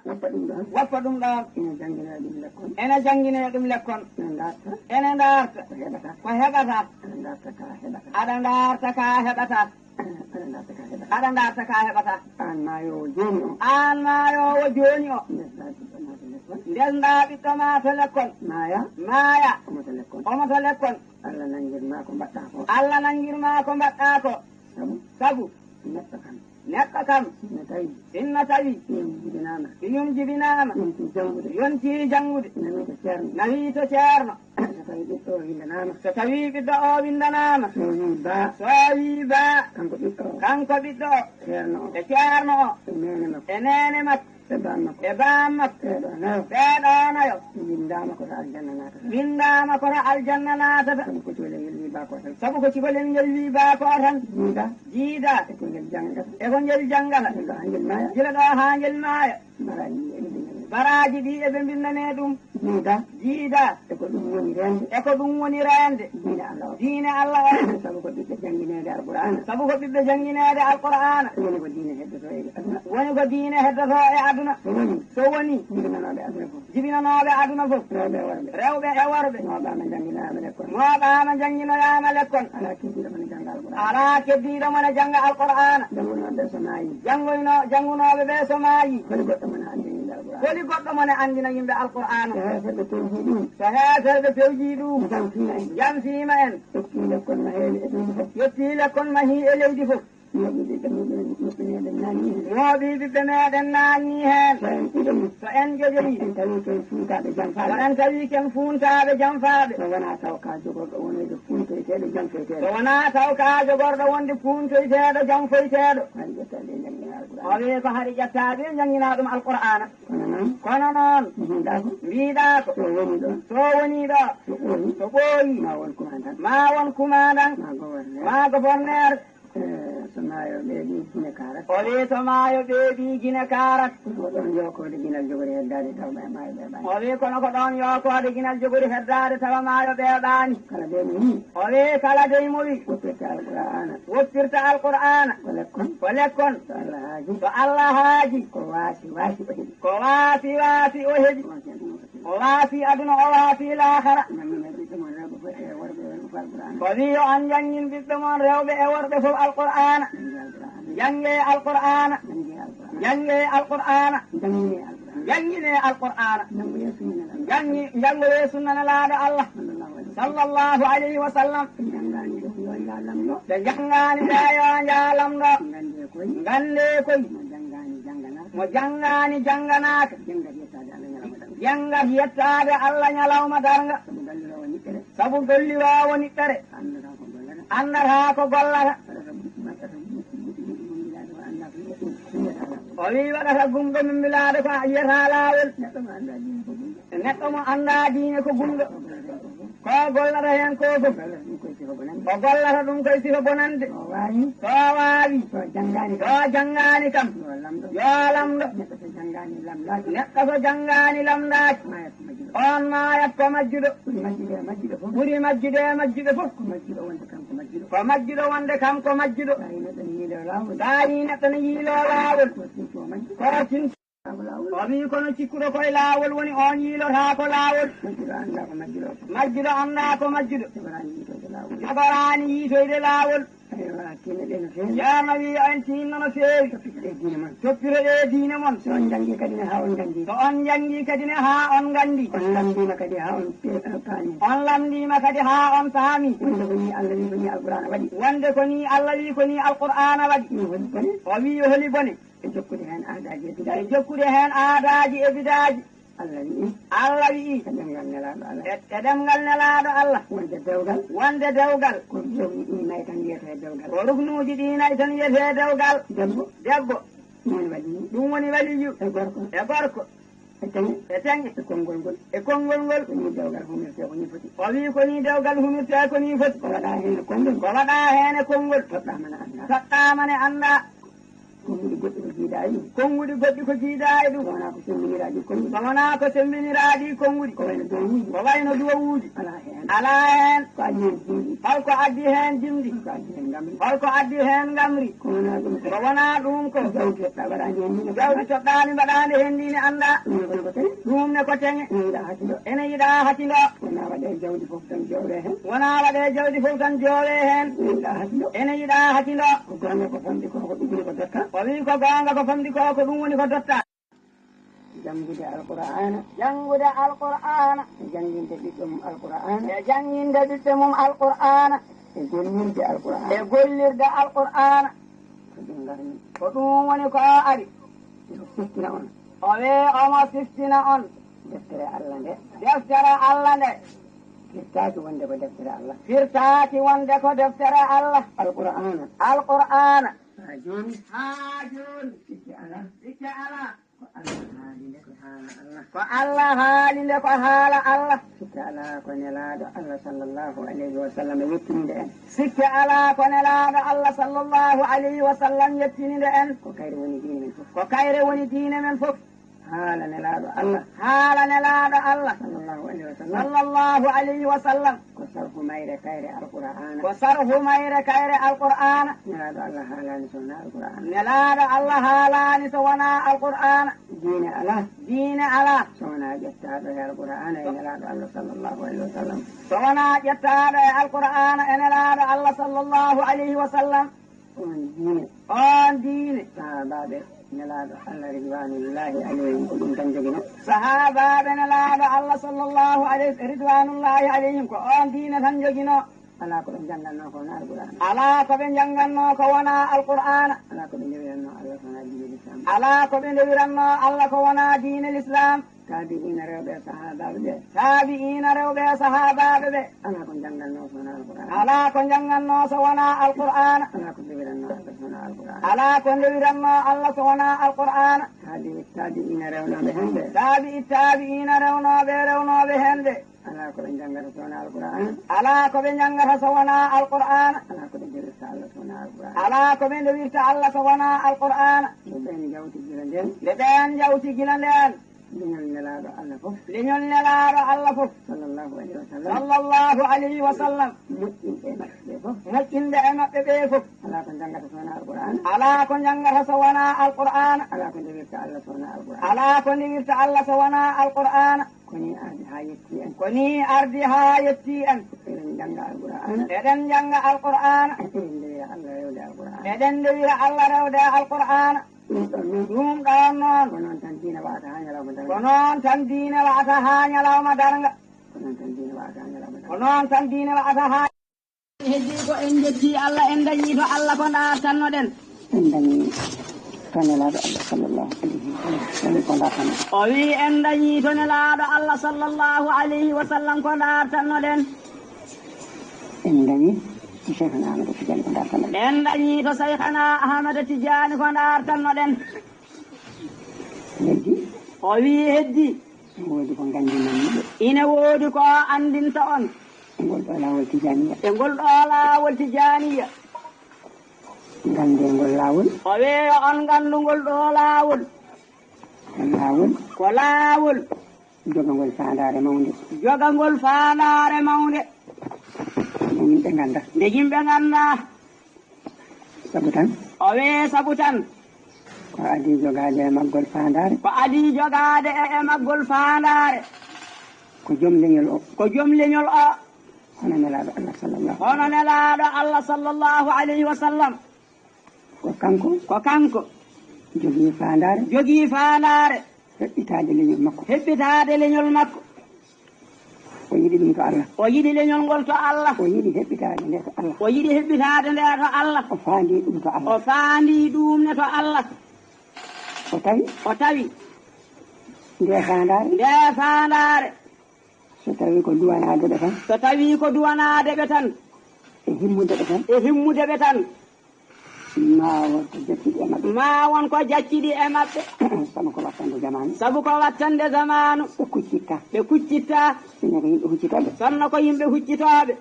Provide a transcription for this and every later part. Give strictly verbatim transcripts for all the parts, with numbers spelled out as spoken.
Woppa ɗum ɗon. Woppa ɗum ɗon. Ene janngina ɗum lekkol. Ene janngina ɗum lekkol. Ene ndaarta. Ene ndaarta. Ko heɓata. Ko heɓata. Aɗa ndaarta ka heɓata. Aɗa ndaarta ka heɓata. Aɗa ndaarta ka heɓata. Aɗa ndaarta ka heɓata. Aan maayoowo jooni o. Aan maayoowo jooni o. Ndesndaa ɓiɗɗo ma to lekkol. Ndesndaa ɓiɗɗo ma to lekkol. Maaya. Maaya. Omo to lekkol. Omo to lekkol. Allah nanngir ma ko mbaɗɗaa ko. Allah nanngir ma ko mbaɗɗaa ko. Sabu. Sabu. Neɗɗo kam. Neɗɗo kam. Sinno tawi. Sinno tawi. Miyum jibinaama. Miyum jibinaama. Yonti janngude. Yonti janngude. Nawi to ceerno. Nawi to ceerno. So tawi ɓiɗɗo o winndanaama. So tawi ɓiɗɗo o winndanaama. So wii ba. So wii ba. Kanko ɓiɗɗo o. Kanko ɓiɗɗo o. Ceerno o. E ceerno o. E neene makko. E neene makko. E bammakko. E bammakko. Ɓeeɗo nayo. Ɓeeɗo nayo. Winndaama ko to aljanna naatata. Winndaama ko to aljanna naatata. Sabu ko cukalel ngel wii ba ko tan. Sabu ko cukalel ngel wii ba ko tan. Jiida. Jiida. E ko ngel janngata. E ko ngel janngata. Gila ɗo haa ngel maaya. Gila ɗo haa ngel maaya. Baraaji ɗi eɓe mbinndanee. Baraaji ɗi eɓe mbinndanee ɗum. Jiida. Jiida. E ko ɗum woni reende. E ko ɗum woni reende. Diine Allah o. Diine Allah o. Sabu ko ɓiɓɓe janngineede Alqur'aana. Sabu ko ɓiɓɓe janngineede Alqur'aana. Woni ko diine heddotoo e aduna. Woni ko diine heddotoo e aduna. So woni. So woni. Jibinanooɓe aduna fof. Jibinanooɓe aduna fof. Rewɓe e worɓe. Rewɓe e worɓe. Mooɓaama, njannginaama lekkol. Mooɓaama, njannginoyaama lekkol. Alaa keddiiɗo mo ne jannga Alqur'aana. Alaa keddiiɗo mo ne jannga Alqur'aana. Janngunooɓe ɓe so maayii. Janngoyno-, janngunooɓe ɓe so maayii. Holi goɗɗo mo ne anndina yimɓe Alqur'aana? Holi goɗɗo mo ne anndina yimɓe Alqur'aana? So heeferɓe pewjii ɗum. So heeferɓe pewjii ɗum. Njanfiima en. Njanfiima en. Ƴettii lekkol mahee e leydi fof. Ƴettii lekkol mahii e leydi fof. Mooɓii ɓiɓɓe meeɗen, ɓiɓɓe meeɗen naannii heen. Mooɓii ɓiɓɓe meeɗen naannii heen. So en ƴiƴorii. So en ƴiƴorii. En tawii ko en fuuntaaɓe janfaaɓe. So en tawii ko en fuuntaaɓe janfaaɓe. So wonaa taw ka jogorɗo wonoyde fuuntoyteeɗo janfoyteeɗo. So wonaa taw ka jogorɗo wonde fuuntoyteeɗo janfoyteeɗo. Ko hari ƴettaa ɓe njanngina Alqur'aana. O wii ko hari ƴettaa ɓe njanngina ɗum Alqur'aana. Kono noon. Kono noon. Mbiɗaa ko. Mbiɗaa ko. So wonii ɗo. So wonii ɗo. So ɓooyii. So ɓooyii. Ma won kumandan. Ma won kumandan. Ma gouverneur. Ma gouverneur. Eh, so maayo ɓeeɓii Gine kaarat. O wii so maayo ɓeeɓii Gine kaarat. Ko ɗoon yookoode ginal jogori heddaade tawa ma-, maayo ɓeeɓaani. O wii kono ko ɗoon yookoode ginal jogori heddaade tawa maayo ɓeeɓaani. Kala dey mo wii. O wii kala dey mo wii. Woppirta Alqur'aana. Woppirta Alqur'aana. Ko lekkon. Ko lekkon. So Allah haaji. So Allah haaji. Ko waasi waasi o heɓi. Ko waasi waasi o heɓi. Waasi aduna o. O waasi aduna, o waasi laakhara. Njanngina ɓiɓɓe mon rewɓe fof e worɓe fof Alqur'aana. O wii yo on njanngin ɓiɓɓe mon rewɓe e worɓe fof Alqur'aana. Njanngee Alqur'aana. Njanngee Alqur'aana. Njanngee Alqur'aana. Njanngee Alqur'aana. Njanngee Alqur'aana. Njanngee sunna Nelaaɗo. Njanngi-, njanngoyee sunna Nelaaɗo Allah. Sallallahu alayhi wa sallam. Sallallahu alayhi wa sallam. Ɓe njanngaani ɗum yo njaa lamɗo. Ɓe njanngaani ɗa yo njaa lamɗo. Nganndee koy. Nganndee koy. Mo janngaani jannganaaka. Mo janngaani jannganaaka. Janngat yettaade Allah ñalawma darnga. Janngat yettaade Allah ñalawma darnga. Sabu golliroowo niɓɓere. Sabu golliroowo niɓɓere. Anndataa ko gollata. Anndataa ko gollata. Waɗata, waɗata, waɗata, waɗata, waɗata, waɗata, O wii waɗata gumɗo mimmilaade ko a yiyataa laawol. Neɗɗo mo anndaa diine ko gumɗo. Neɗɗo mo anndaa diine ko gumɗo. Ko gollata heen ko fof. O gollata ɗum koye sifa bonande. O gollata ɗum koye sifa bonande. So o waawi. So o waawi. So o janngaani kam. So o janngaani kam. Yo lamɗo. Yo lamɗo. Neɗɗo so janngaani lamndaaki. Neɗɗo so janngaani lamndaaki. Maayat ko majjuɗo. On maayat ko majjuɗo. Ɓuri majjude e majjuɓe fof. Ɓuri majjude e majjuɓe fof. Ko majjuɗo wonde kanko majjuɗo. Ko majjuɗo wonde kanko majjuɗo. So a yii neɗɗo ne yiiloo laawol. So a yii neɗɗo ne yiiloo laawol. Ko tinto majjuɗo. Ko tinto. Laawol. O wii kono cikkuɗo koye laawol woni oon yiilotaako laawol. Majjuɗo anndaa ko majjuɗo. Majjuɗo anndaa ko majjuɗo. Jogoraani yiitoyde laawol. Jogoraani yiitoyde laawol. Eywa, tinno ɗe no feewi. Ceerno wii yo en tinno no feewi. Toppitoɗee diine mon. Toppitoɗee diine mon. So on njanngii kadi ne haa on nganndii. So on njanngii kadi ne haa on nganndii. On lamndiima kadi haa on pe-, paamii. On lamndiima kadi haa on paamii. Wonde ko nii Allah wii, ko nii Alqur'aana waɗi. Wonde ko nii Allah wii, ko nii Alqur'aana waɗi. Ɗum woni bone. O wii holi bone. E jokkude heen aadaaji e bidaaji. E jokkude heen aadaaji e bidaaji. Allah wi'i. Allah wi'i. E ɗemngal Nelaaɗo Allah. E, e ɗemngal Nelaaɗo Allah. Wonde dewgal. Wonde dewgal. Ko ruknuuji ɗi nayi tan wiyetee dewgal. Ko ruknuuji ɗi nayi tan wiyetee dewgal. Debbo. Debbo. Ɗum woni waliyu. Ɗum woni waliyu. E gorko. E gorko. E teŋe. E teŋe. E konngol ngol. E konngol ngol. Ko nii dewgal humirtee, ko nii foti. O wii ko nii dewgal humirtee, ko nii foti. Ko waɗaa heen e konngol. Ko waɗaa heen e konngol. Toɗɗaama na anndaa. Toɗɗaama ne anndaa. Konnguɗi goɗɗi ko jiidaa e ɗum. Konnguɗi goɗɗi ko jiidaa e ɗum. So wonaa ko semmbiniraaɗi konnguɗi. So wonaa ko semmbiniraaɗi konnguɗi. Ko wayno duwawuuji. Ko wayno duwawuuji. Alaa heen. Alaa heen. Ko adii heen jimɗi. Hol ko addi heen jimɗi? Hol ko addi heen ngamri? Hol ko addi heen ngamri? Ko wonaa ɗum ko. Ko wonaa ɗum ko. Jawdi toɗɗaa waɗaandi heen ndi ne. Jawdi toɗɗaandi mbaɗaandi heen ndi ne anndaa. Ɗum ne ko tawi. Ɗum ne ko teŋe. Ene yiɗaa hasindo. Ene yiɗaa hasindo. Wonaa waɗee jawdi fof tan joowee heen. Wonaa waɗee jawdi fof tan joowee heen. Ene yiɗaa hasindo. Ene yiɗaa hasindo. Ko goonga ko famɗi ko, ko ɗugguni ko dotta. O wii ko goonga ko famɗi ko, ko ɗum woni ko dotta. Janngude Alqur'aana. Janngude Alqur'aana. E jannginde ɓiɓɓe mum Alqur'aana. E jannginde ɓiɓɓe mum Alqur'aana. E gollirde Alqur'aana. E gollirde Alqur'aana. Ko ɗum ngarmi. Ko ɗum woni ko o ari. Miɗo siftina on. O wii omo siftina on. Deftere Allah nde. Deftere Allah nde. Firtaaki wonde ko deftere Allah. Firtaaki wonde ko deftere Allah. Alqur'aana. Alqur'aana. Haa jooni. Haa jooni. Sikke alaa. Sikke alaa. Ko Allah haali nde ko haala Allah. Ko Allah haali nde ko haala Allah. Sikke alaa ko Nelaaɗo Allah sallallahu alayhi wa sallam yettininde en. Sikke alaa ko Nelaaɗo Allah sallallahu alayhi wa sallam yettininde en. Ko kayre woni diine men fof. Ko kayre woni diine men fof. Haala Nelaaɗo Allah. Haala Nelaaɗo Allah. Sallallahu alayhi wa sallam. Sallallahu alayhi wa sallam. Ko sarhu mayre kayre Alqur'aana. Ko sarhu mayre kayre Alqur'aana. Nelaaɗo Allah haalaani so wonaa Alqur'aana. Nelaaɗo Allah haalaani so wonaa Alqur'aana. Diine alaa. Diine alaa. So wonaa ƴettaaɗo e Alqur'aana e Nelaaɗo Allah sallallahu alayhi wa sallam. So wonaa ƴettaaɗo e Alqur'aana e Nelaaɗo Allah sallallahu alayhi wa sallam. Oon diine. Oon diine. Sahaabaaɓe Nelaaɗo Allah ridwanullahi alayhim ko ɗum tan njoginoo. Sahaabaaɓe Nelaaɗo Allah sallallahu alayhi ridwanullahi alayhim ko oon diine tan njoginoo. Alaa ko ɓe njanngannoo ko wonaa Alqur'aana. Alaa ko ɓe njanngannoo ko wonaa Alqur'aana. Alaa ko ɓe ndewirannoo Allah so wonaa diine Lislaam. Alaa ko ɓe ndewirannoo Allah ko wonaa diine Lislaam. Taabi'iina rewɓe e sahaabaaɓe ɓe. Taabi'iina rewɓe e sahaabaaɓe ɓe. Alaa ko njanngannoo so wonaa Alqur'aana. Alaa ko njanngannoo so wonaa Alqur'aana. Alaa ko ndewirannoo Allah so wonaa Alqur'aana. Alaa ko ndewirannoo Allah so wonaa Alqur'aana. Taabi'i taabi'iina rewnooɓe heen ɓe. Taabi'i taabi'iina rewnooɓe rewnooɓe heen ɓe. Alaa ko ɓe njanngata so wonaa Alqur'aana. Alaa ko ɓe njanngata so wonaa Alqur'aana. Alaa ko ɓe ndewirta Allah so wonaa Alqur'aana. Alaa ko ɓe ndewirta Allah so wonaa Alqur'aana. Nde ɓeen njawti gila ndeen. Nde ɓeen njawti gila ndeen. Leñol Nelaaɗo Allah fof. Leñol Nelaaɗo Allah fof. Sallallahu alayhi wa sallam. Sallallahu alayhi wa sallam. Moƴƴinɓe e maɓɓe ɓe fof. Moƴƴinɓe e maɓɓe ɓe fof. Alaa ko njanngata so wonaa Alqur'aana. Alaa ko njanngata so wonaa Alqur'aana. Alaa ko ndewirta Allah so wonaa Alqur'aana. Alaa ko ndewirta Allah so wonaa Alqur'aana. Ko nii ardi haa yettii en. Ko nii ardi haa yettii en. Eɗen njannga Alqur'aana. Eɗen njannga Alqur'aana. Eɗen ndewira Allah rewde Alqur'aana. Eɗen ndewira Allah rewde Alqur'aana. Ɗum ɗoon noon. Ɗum ɗoon noon. Ko noon tan diine wa'ata haa ñalawma darnga. Ko noon tan diine wa'ata haa ñalawma darnga. Ko noon tan diine wa'ata haa ñalawma darnga. Ko noon tan diine wa'ata haa. Heddii ko en njettii Allah, en ndañii to Allah ko ndaartannoɗen. En ndañii to Nelaaɗo Allah sallallahu alayhi wa sallam ko ndaartannoɗen. O wii en ndañii to Nelaaɗo Allah sallallahu alayhi wa sallam ko ndaartannoɗen. En ndañii to Cheikhana Ahmada Tidiane ko ndaartannoɗen. En ndañii to Cheikhana Ahmada Tidiane ko ndaartannoɗen. Heddii. O wii heddii. Ina woodi ko nganndinanmi ɓe. Ina woodi ko anndinta on. E ngol ɗo laawol Tijaaniya. E ngol ɗo laawol Tijaaniya. Nganndee ngol laawol. O wii yo on nganndu ngol ɗo laawol. Ko laawol. Ko laawol. Jogangol faandaare mawnde. Jogangol faandaare mawnde. Nde yimɓe ngannda. Nde yimɓe ngannda. Sabu tan. O wii sabu tan. Ko adii jogaade e maggol faandaare. Ko adii jogaade e, e maggol faandaare. Ko jom leñol o. Ko jom leñol o. Hono Nelaaɗo Allah sallallahu. Hono Nelaaɗo Allah sallallahu alayhi wa sallam. Ko kanko. Ko kanko. Jogii faandaare. Jogii faandaare. Heɓɓitaade leñol makko. Heɓɓitaade leñol makko. O yiɗi ɗum to Allah. O yiɗi leñol ngol to Allah. O yiɗi heɓɓitaade nde to Allah. O yiɗi heɓɓitaade nde to Allah. O faandii ɗum to Allah. O faandii ɗum ne to Allah. O tawi. O tawi. Nde faandaare. Nde faandaare. So tawii ko duwanaade ɓe tan. So tawii ko duwanaade ɓe tan. E himmude ɓe tan. E himmude ɓe tan. Ma won ko jacciɗi e maɓɓe. Ma won ko jacciɗi e maɓɓe. Sabu ko wattande jamaanu. Sabu ko wattande jamaanu. Ɓe kuccittaa. Ɓe kuccittaa. Sinno ko yimɓe huccitooɓe. Sinno ko yimɓe huccitooɓe.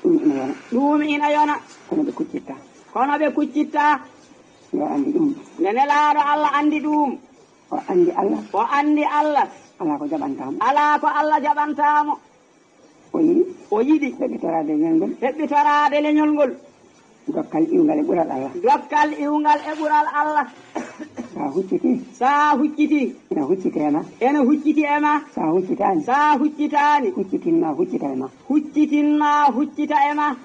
Ɗum ina yona. Ɗum ina yona. Kono ɓe kuccittaa. Kono ɓe kuccittaa. Yo anndi ɗum. Nde Nelaaɗo Allah anndi ɗum. O anndi Allah. O anndi Allah. Alaa ko jaɓantaa mo. Alaa ko Allah jaɓantaa mo. O yiɗi. O yiɗi. Heɓɓitoraade leñol ngol. Heɓɓitoraade leñol ngol. Dokkal iwngal e ɓural Allah. Dokkal iwngal e ɓural Allah. So a huccitii. So a huccitii. Ina huccitee ma. Ene hucciti e ma. So a huccitaani. So a huccitaani. Huccitin ma, huccita e ma. Huccitin ma, huccita e ma.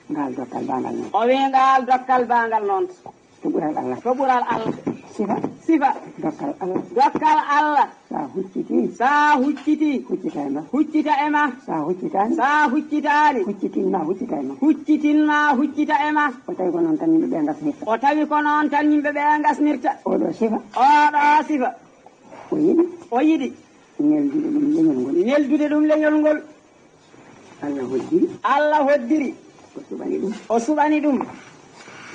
Ngaal dokkal baangal noon. O wii ngaal dokkal baangal noon. To ɓural Allah. To ɓural Allah. Sifa. Sifa. Dokkal Allah. Dokkal Allah. So a huccitii. So a huccitii. Huccita e ma. Huccita e ma. So a huccitaani. So a huccitaani. Huccitin ma, huccita e ma. Huccitin ma, huccita e ma. O tawi ko noon tan yimɓe ɓe ngasnirta. O tawi ko noon tan yimɓe ɓe ngasnirta. Oɗo sifa. Oɗo sifa. O yiɗi. O yiɗi. Neldude ɗum leñol ngol. Neldude ɗum leñol ngol. Allah hoddiri. Allah hoddiri. O suɓani ɗum. O suɓani ɗum.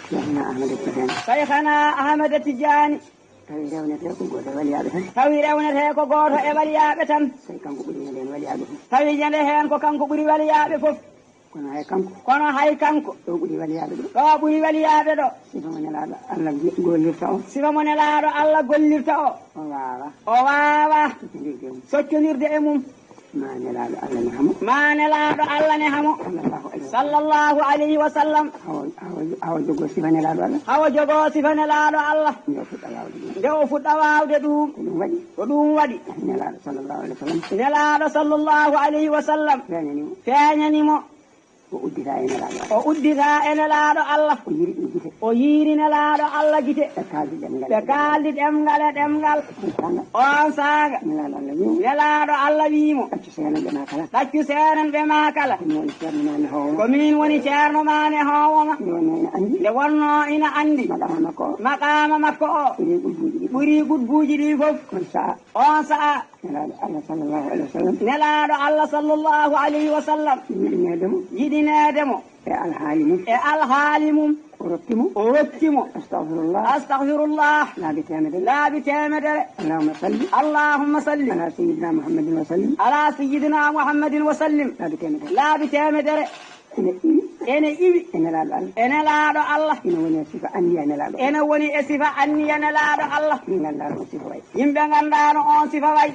Cheikhna Ahmada Tidiane. Cheikhna Ahmada Tidiane. Tawi rewnetee ko gooto e waliyaaɓe tan. Tawi rewnetee ko gooto e waliyaaɓe tan. Tawi kanko ɓuri ñande heen waliyaaɓe fof. Tawi ñande heen ko kanko ɓuri waliyaaɓe fof. Kono hay kanko. Kono hay kanko. Ɗo ɓuri waliyaaɓe ɗo. Ɗo ɓuri waliyaaɓe ɗo. Sifa mo Nelaaɗo Allah gollirta o. Sifa mo Nelaaɗo Allah gollirta o. O waawaa. O waawaa. Soccondirde e mum. Soccondirde e mum. Ma Nelaaɗo Allah neha mo. Ma Nelaaɗo Allah neha mo. Sallallahu alayhi wa sallam. Sallallahu alayhi wa sallam. Hawo, hawo, hawo jogoo sifa Nelaaɗo Allah. Hawo jogoo sifa Nelaaɗo Allah. Nde o fuɗɗa waawde ɗum. Nde o fuɗɗa waawde ɗum. Ko ɗum waɗi. Ko ɗum waɗi. Nelaaɗo sallallahu alayhi wa sallam. Nelaaɗo sallallahu alayhi wa sallam. Feeñani mo. Feeñani mo. O uddita e Nelaaɗo Allah. O uddita e Nelaaɗo Allah. O yiiri ɗum gite. O yiiri Nelaaɗo Allah gite. Ɓe kaaldi ɗemngal. Ɓe kaaldi ɗemngal e ɗemngal. On saanga. On saanga. Nelaaɗo Allah wii mo. Nelaaɗo Allah wii mo. Ɗaccu seenanɓe ma kala. Ɗaccu seenanɓe ma kala. Ko min woni ceerno ma nehoowo ma. Ko min woni ceerno ma nehoowo ma. Nde wonnoo ina anndi. Nde wonnoo ina anndi. Maqaama makko o. Maqaama makko o. Ɓuri qutbuuji ɗi. Ɓuri qutbuuji ɗi fof. On sa'a. On sa'a. Nelaaɗo Allah sallallahu alayhi wa sallam. Nelaaɗo Allah sallallahu alayhi wa sallam. Yiɗineede mo. Yiɗineede mo. E alhaali mum. E alhaali mum. O rokki mo. O rokki mo. Astagfirullah. Astagfirullah. Laabi teemedere. Laabi teemedere. Allahumma salli. Allahumma salli. Ala sayyidina Muhammadin wa sallim. Ala sayyidina Muhammadin wa sallim. Laabi teemedere. Laabi teemedere. Ene iwi. Ene iwi. E Nelaaɗo Allah. E Nelaaɗo Allah. Ene woni e sifa anniya Nelaaɗo Allah. Ene woni e sifa anniya Nelaaɗo Allah. Min nganndaano on sifa way. Yimɓe nganndaano on sifa way.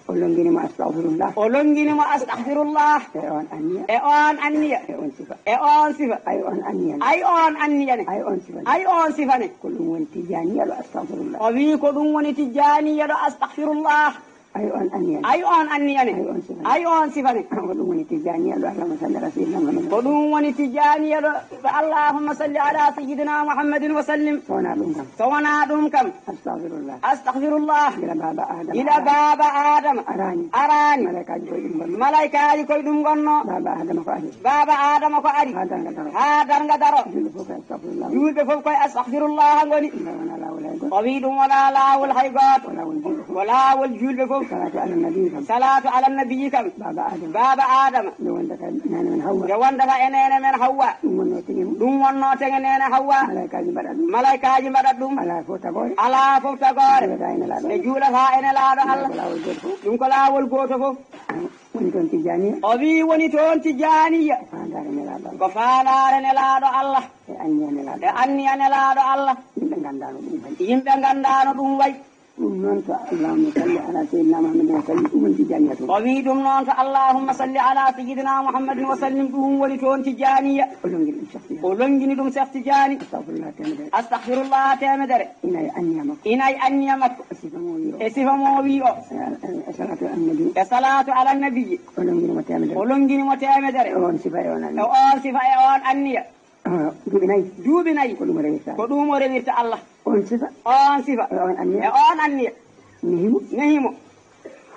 O lonngini mo astagfirullah. O lonngini mo astagfirullah. E on anniya. E on anniya. E on sifa. E on sifa. Ay on anniya ne. Ay on anniya ne. Ay on sifa ne. Ay on sifa ne. Ko ɗum woni tijjaaniya ɗo astagfirullah. O wii ko ɗum woni tijjaaniya ɗo astagfirullah. Ay on anniya ne. Ay on anniya ne. Ay on sifa ne. Ay on sifa ne. Ko ɗum woni tijjaaniya ɗo Allahumma salli ala sayyidina Muhammad. Ko ɗum woni tijjaaniya ɗo. Allahumma salli ala sayyidina Muhammadin wa sallim. So wonaa ɗum kam. So wonaa ɗum kam. Astagfirullah. Astagfirullah. Gila baaba Adama. Gila baaba Adama. Araani. Araani. Malaykaaji koye ɗum ngonnoo. Malaykaaji koye ɗum ngonnoo. Baaba Adama ko ari. Baaba Adama ko ari. Haa darnga daro. Haa darnga daro. Julɓe fof koye astagfirullah. Julɓe fof koye astagfirullah ngoni. Ɗum wonaa laawol hay gooto. O wii ɗum wonaa laawol hay gooto. Ko laawol julɓe fof. Ko laawol julɓe fof. Salaatu ala nabi kam. Salaatu ala nabi kam. Baaba Adama. Baaba Adama. Nde wondata e neene men Hawwa. Nde wondata e neene men Hawwa. Ɗum wonnoo teŋe mum. Ɗum wonnoo teŋe neene Hawwa. Malaykaaji mbaɗat ɗum. Malaykaaji mbaɗat ɗum. Alaa fof tagoore. Alaa fof tagoore. Ɓe juulataa e Nelaaɗo. Ɓe juulataa e Nelaaɗo Allah. Ɗum ko laawol gooto fof. Ɗum ko laawol gooto fof. Woni toon tijjaaniya. O wii woni toon tijjaaniya. Ko faandaare Nelaaɗo Allah. Ko faandaare Nelaaɗo Allah. E anniya Nelaaɗo. E anniya Nelaaɗo Allah. Yimɓe nganndaano ɗum way. Yimɓe nganndaano ɗum way. Ɗum noon ko Allahumma salli ala sayyidina Muhammadin wa sallim, ɗum woni tijjaaniya toon. O wii ɗum noon ko Allahumma salli ala sayyidina Muhammadin wa sallim, ɗum woni toon tijjaaniya. O lonngini ɗum Cheikh Tidiane. O lonngini ɗum Cheikh Tidiane. Astagfirullah teemedere. Astagfirullah teemedere. Ina e anniya makko. Ina e anniya makko. E sifa mo wii o. E sifa mo wii o. E, e, e salaatu ala nabi. E salaatu ala nabi. O lonngini mo teemedere. O lonngini mo teemedere. E on sifa e on anniya. E on sifa e on anniya. Ah, duuɓi nayi. Duuɓi nayi. Ko ɗum o rewirta. Ko ɗum o rewirta Allah. On sifa. On sifa. E on anniya. E on anniya. Nehi mo. Nehi mo.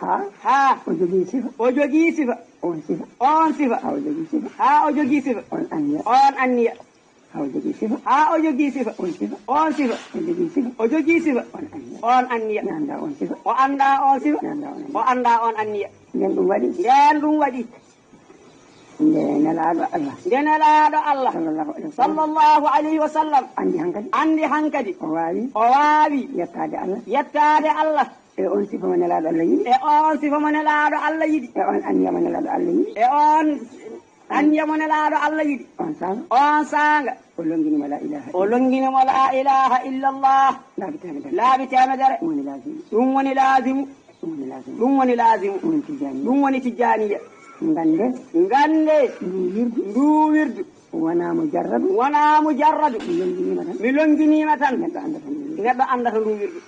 Haa. Haa. O jogii sifa. O jogii sifa. On sifa. On sifa. Haa o jogii sifa. Haa o jogii sifa. On anniya. On anniya. Haa o jogii sifa. Haa o jogii sifa. On sifa. On sifa. O jogii sifa. O jogii sifa. On anniya. On anniya. Mi anndaa on sifa. O anndaa on sifa. Mi anndaa on anniya. O anndaa on anniya. Ndeen ɗum waɗi. Ndeen ɗum waɗi. Nde Nelaaɗo Allah. Nde Nelaaɗo Allah. Sallallahu alayhi wa sallam. Sallallahu alayhi wa sallam. Anndi hankadi. Anndi hankadi. O waawi. O waawi. Yettaade Allah. Yettaade Allah. E on sifa mo Nelaaɗo Allah yiɗi. E on sifa mo Nelaaɗo Allah yiɗi. E on anniya mo Nelaaɗo Allah yiɗi. E on anniya mo Nelaaɗo Allah yiɗi. On saanga. On saanga. O longini mo la ilaha o longini mo la ilaha illallah. Laabi temedere. Laabi temedere. Ɗum woni laazim. Ɗum woni laazimu. Ɗum woni laazim. Ɗum woni laazimu. Ɗum woni tijjaani. Ɗum woni tijjaaniya. Ngannde. Ngannde. Ndu wirdu. Ndu wirdu. Wonaa mujarradu. Wonaa mujarradu. Mi longiniima tan. Mi longiniima tan. Neɗɗo anndata ndu wirdu. Neɗɗo anndata ndu wirdu.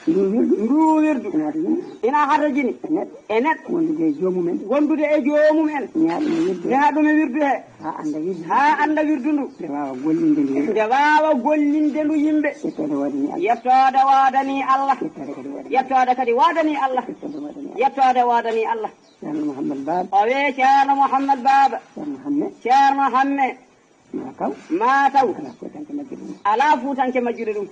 Ndu wirdu. Ndu wirdu. Ina hatojini. Ina hatojini. E neɗɗo. E neɗɗo. Wondude e joomum en. Wondude e joomum en. Neha ɗum e wirdu he. Neha ɗum e wirdu he. Haa annda wirdu. Haa annda wirdu ndu. Nde waawa gollinde ndu yimɓe. Nde waawa gollinde ndu yimɓe. Yettoode woodani Allah. Yettoode woodani Allah. Yettoode kadi woodani Allah. Yettoode kadi woodani Allah. Yettoode woodani Allah. Yettoode woodani Allah. Ceerno Mouhammad Baaba. O wii Ceerno Mouhammad Baaba. Ceerno Hamme. Ceerno Hamme. Maa taw. Maa taw. Alaa Fuutanke majjuɗo ɗum. Alaa Fuutanke majjuɗo ɗum.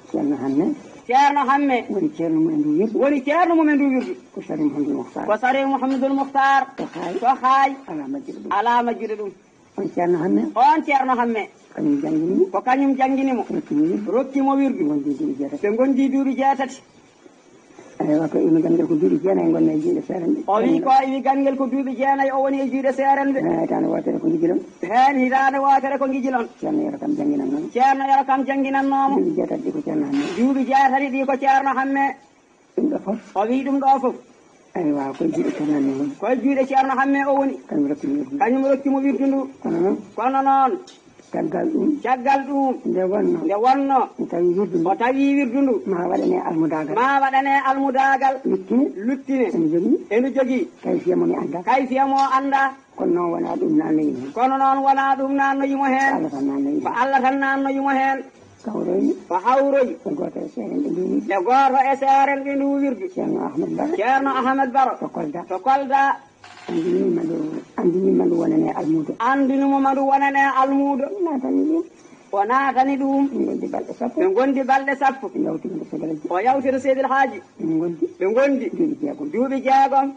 Ceerno Hamme. Ceerno Hamme. Woni ceerno mum e ndu wirdu. Woni ceerno mum e ndu wirdu. Ko Sharif Mouhamadul Mukhtar. Ko Sharif Mouhamadul Mukhtar. To Haay. To Haay. To Haay. Alaa majjuɗo ɗum. Alaa majjuɗo ɗum. On Ceerno Hamme. On Ceerno Hamme. Kañum janngini mo. Ko kañum janngini mo. Rokki mo wirdu. Rokki mo wirdu. Ɓe ngondi duuɓi jeetati. Ɓe ngondi duuɓi jeetati. Eywa, ko iwi ganngel ko duuɓi jeenayi ngonnoo e juuɗe seeren ɗe. O wii ko iwi ganngel ko duuɓi jeenayi o woni e juuɗe seeren ɓe. Heen hitaande wootere ko ngijilon. Heen hitaande wootere ko ngijilon. Ceerno Yero Kam jannginannoo mo. Ceerno Yero Kam jannginannoo mo. Duuɓi jeetati ɗi ko Ceerno Hamme. Duuɓi jeetati ɗi ko Ceerno Hamme. Ɗum ɗo fof. O wii ɗum ɗo fof. Eywa, koye juuɗe Ceerno Hamme woni. Koye juuɗe Ceerno Hamme o woni. Kañum rokki mo wirdu. Kañum rokki mo wirdu ndu. Kono noon. Kono noon. Caggal ɗum. Caggal ɗum. Nde wonnoo. Nde wonnoo. O tawi wirdu ndu. O tawi wirdu ndu. Ma waɗane almudaagal. Ma waɗane almudaagal. Luttine. Luttine. Ene jogii. Ene jogii. Kayfiya mo mi anndaa. Kayfiya mo anndaa. Kono noon wonaa ɗum naannoyi mo heen. Kono noon wonaa ɗum naannoyi mo heen. Ko Allah tan naannoyi mo. Ko Allah tan naannoyi mo heen. Hawroyi. O hawroyi. E gooto e seeren ɓe nduumi. E gooto e seeren ɓe ndu wirdu. Ceerno Ahmed Baro. Ceerno Ahmed Baro. To Kolda. To Kolda. Anndini ma ndu, anndini ma ndu wonane almuudo. Anndini mo ma ndu wonane almuudo. Naatani ɗum. O naatani ɗum. Ɓe ngondi balɗe sappo. Ɓe ngondi balɗe sappo. Ɓe yawti to Seydil Haaji. O yawti to Seydil Haaji. Ɓe ngondi. Ɓe ngondi. Duuɓi jeegom. Duuɓi jeegom.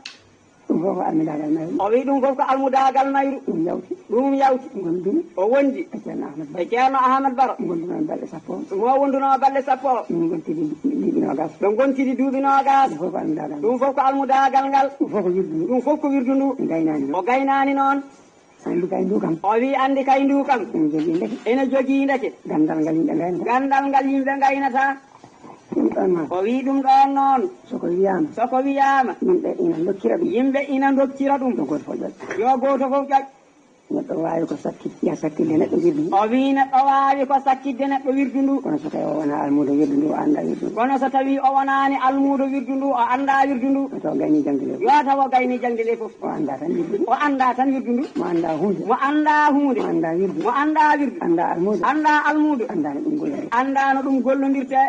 Ɗum fof ko almudaagal mayru. O wii ɗum fof ko almudaagal mayru. Ɗum yawti. Ɗum yawti. Ngondumi. O wondi. E Ceerno Ahmed Baro. E Ceerno Ahmed Baro. Ngondunoo balɗe sappo. Mo wondunoo balɗe sappo. Min ngontidi duuɓi noogas. Ɓe ngontidi duuɓi noogas. Ɗum fof ko almudaagal. Ɗum fof ko almudaagal ngal. Ɗum fof ko wirdu ndu. Ɗum fof ko wirdu ndu. Mi gaynaani noon. O gaynaani noon. Anndi kay ndu kam. O wii anndi kay ndu kam. Ene jogii ndeke. Ene jogii ndeke. Ganndal ngal yimɓe ngaynata. Ganndal ngal yimɓe ngaynata. Ɗum ɗoon noon. O wii ɗum ɗoon noon. So ko wiyaama. So ko wiyaama. Yimɓe ina ndokkira ɗum. Yimɓe ina ndokkira ɗum. Yo gooto fof ƴoƴ. Yo gooto fof ƴoƴ. Neɗɗo waawi ko sakkit-, ya sakkitde neɗɗo wirdu ndu. O wii neɗɗo waawi ko sakkitde neɗɗo wirdu ndu. Kono so tawi o wonaa almuudo wirdu ndu, o anndaa wirdu ndu. Kono so tawi o wonaani almuudo wirdu ndu, o anndaa wirdu ndu. Yo taw gayni jaŋde le fof. Yo taw o gayni jaŋde le fof. O anndaa tan wirdu ndu. O anndaa tan wirdu ndu. Mo anndaa huunde. Mo anndaa huunde. Mo anndaa wirdu. Mo anndaa wirdu. Anndaa almuudo. Anndaa almuudo. Anndaa no ɗum gollirtee. Anndaa no ɗum gollondirtee.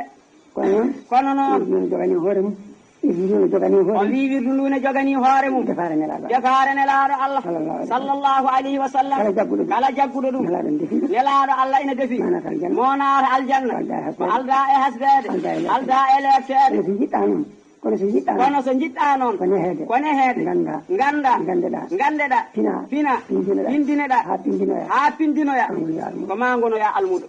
Kono noon. Kono noon. Wirdu ndu ne joganii hoore mum. Wirdu ndu ne joganii hoore mum. O wii wirdu ndu ne joganii hoore mum. Defaare Nelaaɗo. Defaare Nelaaɗo Allah. Sallallahu alayhi wa sallam. Sallallahu alayhi wa sallam. Kala jagguɗo ɗum. Kala jagguɗo ɗum. Nelaaɗo ne defii. Nelaaɗo Allah ina defii. Mo naata aljanna. Mo naata aljanna. Ko aldaa e hasbeede. Ko aldaa e hasbeede. Aldaa e leefteede. Aldaa e leefteede. Kono so njiɗɗaa noon. Kono so njiɗɗaa noon. Kono so njiɗɗaa noon. Ko neheede. Ko neheede. Nganndaa. Nganndaa. Nganndeɗaa. Nganndeɗaa. Pinaa. Pinaa. Pindineɗaa. Pindineɗaa. Haa pindinoyaa. Haa pindinoyaa. Maa ngonaa almuudo. Ko maa ngonoyaa almuudo.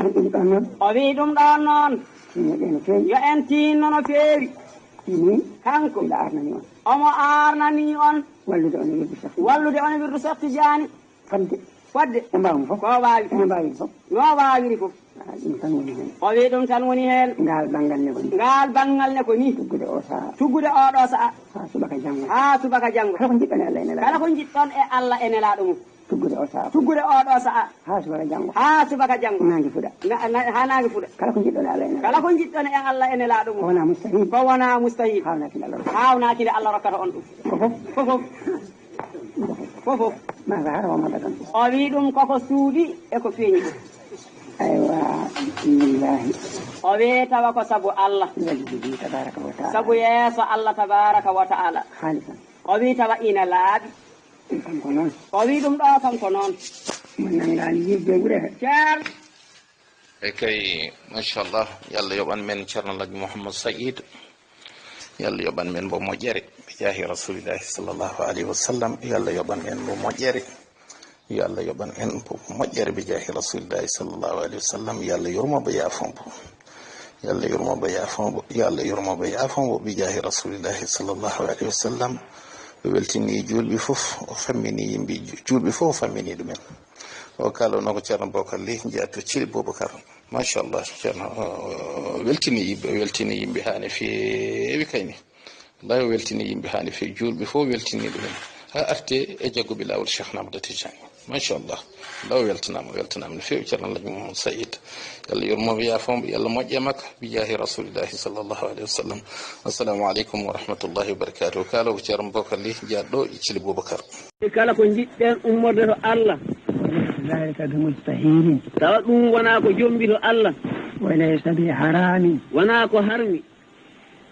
Ɗum ɗoon noon. O wii ɗum ɗoon noon. Tinno no feewi. Yo en tinno no feewi. Min. Kanko. Mbiɗa aarnani on. Omo aarnani on. Wallude on e wirdu Seex. Wallude on e wirdu Seex Tijaani. Fodde. Fodde. Ko mbaawmi fof. Ko waawi. Ko mbaawmi fof. No waawiri fof. Ah, ɗum tan woni heen. O wii ɗum tan woni heen. Ngaal banngal ne ko nii. Ngaal banngal ne ko nii. Tuggude oo sahaa. Tuggude oo ɗoo sahaa. Haa subaka janngo. Haa subaka janngo. Kala ko njiɗɗon e Allah e Nelaaɗo. Kala ko njiɗɗon e Allah e Nelaaɗo mum. Tuggude oo sahaa. Tuggude oo ɗoo sahaa. Haa subaka janngo. Haa subaka janngo. Naange fuɗa. Na-, na-, haa naange fuɗa. Kala ko njiɗɗon e Allah e Nelaaɗo. Kala ko njiɗɗon e Allah e Nelaaɗo mum. Ko wonaa mustahil. Ko wonaa mustahil. Haawnaaki nde Allah. Haawnaaki nde Allah rokkata on ɗum. Ko fof. Ko fof. Ko fof. Ma zahara wa ma batan. O wii ɗum koko suuɗi e ko feeñi. Aywa, billahi. O wii tawa ko sabu Allah. Wajhihi tabaraka wa ta'ala. Sabu yeeso Allah tabaraka wa ta'ala. Khalisan. O wii tawa ina laaɓi. Ɗum kanko noon. O wii ɗum ɗo kanko noon. Mo nanngaani yidde ɓure. Ceer. E kay, machallah, yo Allah yoɓan men Ceerno Alhaji Mouhammad Saïd. Yo Allah yoɓan men mbo moƴƴere, bi jaahi Rasulillahi sallallahu alayhi wa sallam. Yo Allah yoɓan men mbo moƴƴere. Yo Allah yoɓan en mbo moƴƴere, bi jaahi Rasulillahi sallallahu alayhi wa sallam. Yo Allah yurmo mbo, yaafo mbo. Yo Allah yurmo mbo, yaafo mbo. Yo Allah yurmo mbo, yaafo mbo, bi jaahi Rasulillahi sallallahu alayhi wa sallam. O weltini juulɓe fof, o fammini yimɓe ju-, juulɓe fof, o fammini ɗumen. O kaaloono ko Ceerno Bocar Ly, jeyaa to Thily Boubacar. Machallah, Ceerno, o weltini yimɓe, o weltini yimɓe haa no feewi kayni. Wallahi, o weltini yimɓe haa no feewi, juulɓe fof weltini ɗum en. Haa arte e jagguɓe laawol Cheikh Ahmad Tijani. Machallah. Wallahi, o weltanaama, o weltanaama no feewi, Ceerno Alhaji Mouhamadou Saïd. Yo Allah yurmo mo, yaafo mo, yo Allah moƴƴe makko, bi jaahi Rasulillahi sallallahu alayhi wa sallam. Assalamu aleykum wa rahmatullahi wa barakatuh. Kaaloowo ko Ceerno Bocar Ly, jeyaa ɗo e Thily Boubacar. Kala ko njiɗɗen ummorde to Allah. وليس ذلك بمستحيل. Tawa ɗum wonaa ko jombi to Allah. وليس بحرام. Wonaa ko harmi.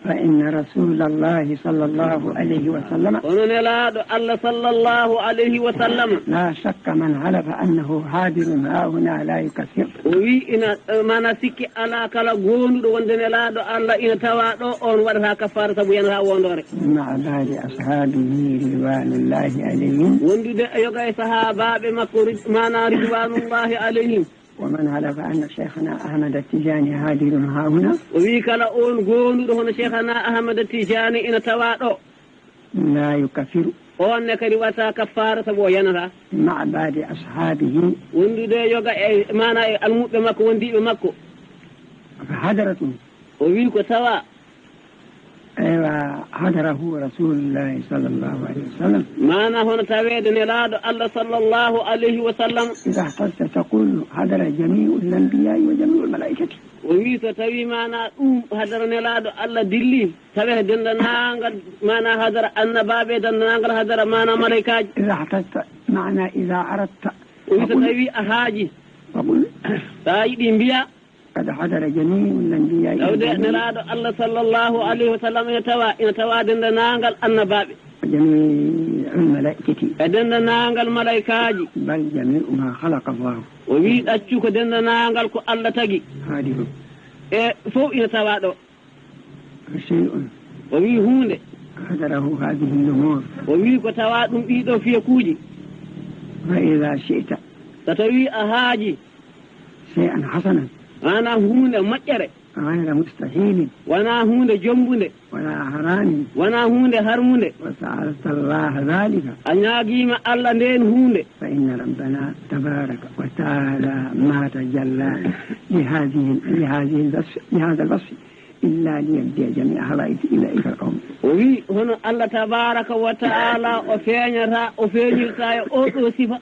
فإن رسول الله صلى الله عليه وسلم. Kono Nelaaɗo Allah sallallahu alayhi wa sallam. لا شك من حلف أنه حاضر ها هنا لا يكفر. O wi ina, eh, maanaa sikki alaa, kala goonduɗo wonde Nelaaɗo Allah ina tawaa ɗo, on waɗataa kaffaara sabu yanataa wondoore. مع بعض أصحابه رضوان الله عليهم. Wondude e yoga e sahaabaaɓe makko rid-, maanaa ridwanullahi alayhim. ومن حلف أن شيخنا أحمد التجاني حاضر ها هنا. O wi kala on goonduɗo hono Cheikhana Ahmad Tijani ina tawaa ɗo. لا يكفر. On ne kadi waɗataa kaffaara sabu o yanataa. مع بعض أصحابه. Wondude yoga e maanaa e almuɓɓe makko, wondiiɓe makko. فحضرة. O wi ko tawa. Eywa, حضره رسول الله صلى الله عليه وسلم. Maanaa hono taweede Nelaaɗo Allah sallallahu alayhi wa sallam. إذا احتجت تقول حضر جميع الأنبياء وجميع الملائكة. O wi so tawi maanaa ɗum hadara Nelaaɗo Allah dilli, tawe ko denndaangal maanaa hadara annabaaɓe, denndaangal hadara maanaa malaykaaji. إذا احتجت، معنى إذا أردت. O wi so tawi a haaji. فقل. So a yiɗi mbiya. قد حضر جميع الأنبياء. Tawde Nelaaɗo Allah sallallahu alayhi wa sallam ina tawa, ina tawa denndaangal annabaaɓe. وجميع الملائكة. E denndaangal malaykaaji. بل جميع ما خلق الله. O wi ɗaccu ko denndaangal ko Allah tagi. حاضر. E fof ina tawa ɗo. شيء. O wi huunde. حضره هذه الأمور. O wi ko tawa ɗum ɗiɗo fiyakuuji. فإذا شئت. So tawi a haaji. شيئا حسنا. Maanaa huunde moƴƴere. غير مستحيل. Wonaa huunde jombunde. ولا حرام. Wonaa huunde harmunde. وسألت الله ذلك. A ñaagiima Allah ndeen huunde. فإن ربنا تبارك وتعالى ما تجلى لهذه، لهذه الوصف، لهذا الوصف إلا ليبدي جميع حوائج أولئك القوم. O wi hono Allah tabaraka wa ta'ala o feeñata, o feeñirta e oo ɗoo sifa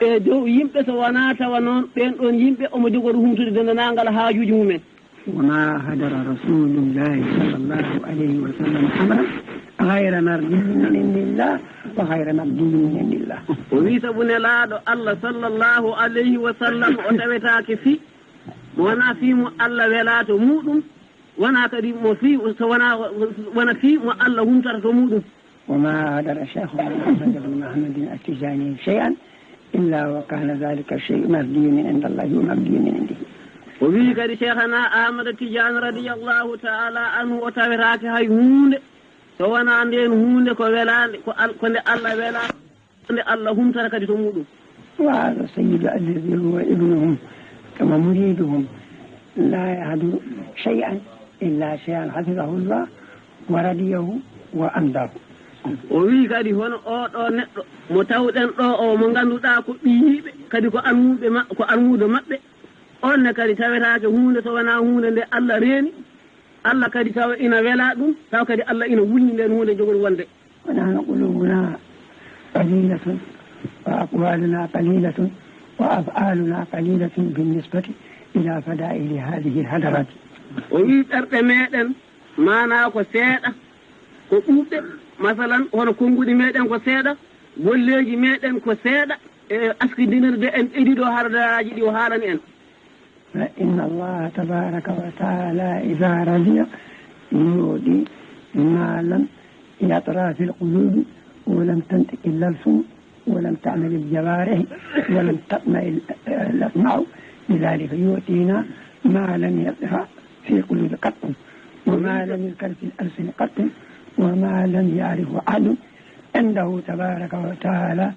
e dow yimɓe, so wonaa tawa noon ɓeen ɗoon yimɓe omo jogori humtude denndaangal haajuuji mum en. وما حضر رسول الله صلى الله عليه وسلم أمرا غير مرضي من عند الله وغير مقضي من عند الله. O wi sabu Nelaaɗo Allah sallallahu alayhi wa sallam o tawetaake fii mo wonaa fii mo Allah welaa to muuɗum, wonaa kadi mo fii, so wonaa, wona fii mo Allah humtata to muuɗum. وما حضر شيخنا أحمد بن محمد التجاني شيئا إلا وكان ذلك الشيء مرضي من عند الله ومقضي من عنده. O wi kadi Cheikhana Ahmad Tijani radiyallahu ta'ala anhu o tawetaake hay huunde so wonaa ndeen huunde ko welaande, ko Al-, ko nde Allah welaa. Nde Allah humtata kadi to muuɗum. وهذا السيد الذي هو ابنهم ثم مريدهم لا يحضر شيئا إلا شيئا حفظه الله ورضيه وأمضاه. O wi kadi hono oo ɗoo neɗɗo mo tawɗen ɗoo o, mo ngannduɗaa ko ɓiyiiɓe, kadi ko almuuɓe ma-, ko almuudo maɓɓe, on ne kadi tawetaake huunde so wonaa huunde nde Allah reeni, Allah kadi tawa ina wela ɗum, tawa kadi Allah ina wulni ndeen huunde jogori wonde. ونحن قلوبنا قليلة وأقوالنا قليلة وأفعالنا قليلة بالنسبة إلى فضائل هذه الحضرات. O wi ɓerɗe meɗen maanaa ko seeɗa, ko ɗuuɗɗe, masalan, hono konnguɗi meɗen ko seeɗa, golleeji meɗen ko seeɗa, e askidinirde en ɗiɗo hardaraaji ɗi o haalani en. فإن الله تبارك وتعالى إذا رضي يعطي ما لم يطرأ في القلوب ولم تنطق الألسن ولم تعمل الجوارح ولم تطمع الأطماع، لذلك يعطينا ما لم يطرأ في قلوب قط وما لم يذكر في الألسن قط وما لم يعرفه أحد عنده تبارك وتعالى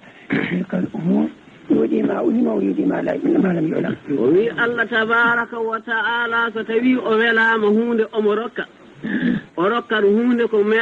تلك الأمور، يؤتي ما علم ويؤتي ما لا، ما لم يعلم. O wi Allah tabaraka wa ta'ala so tawi o welaama huunde omo rokka, o rokkat huunde ko me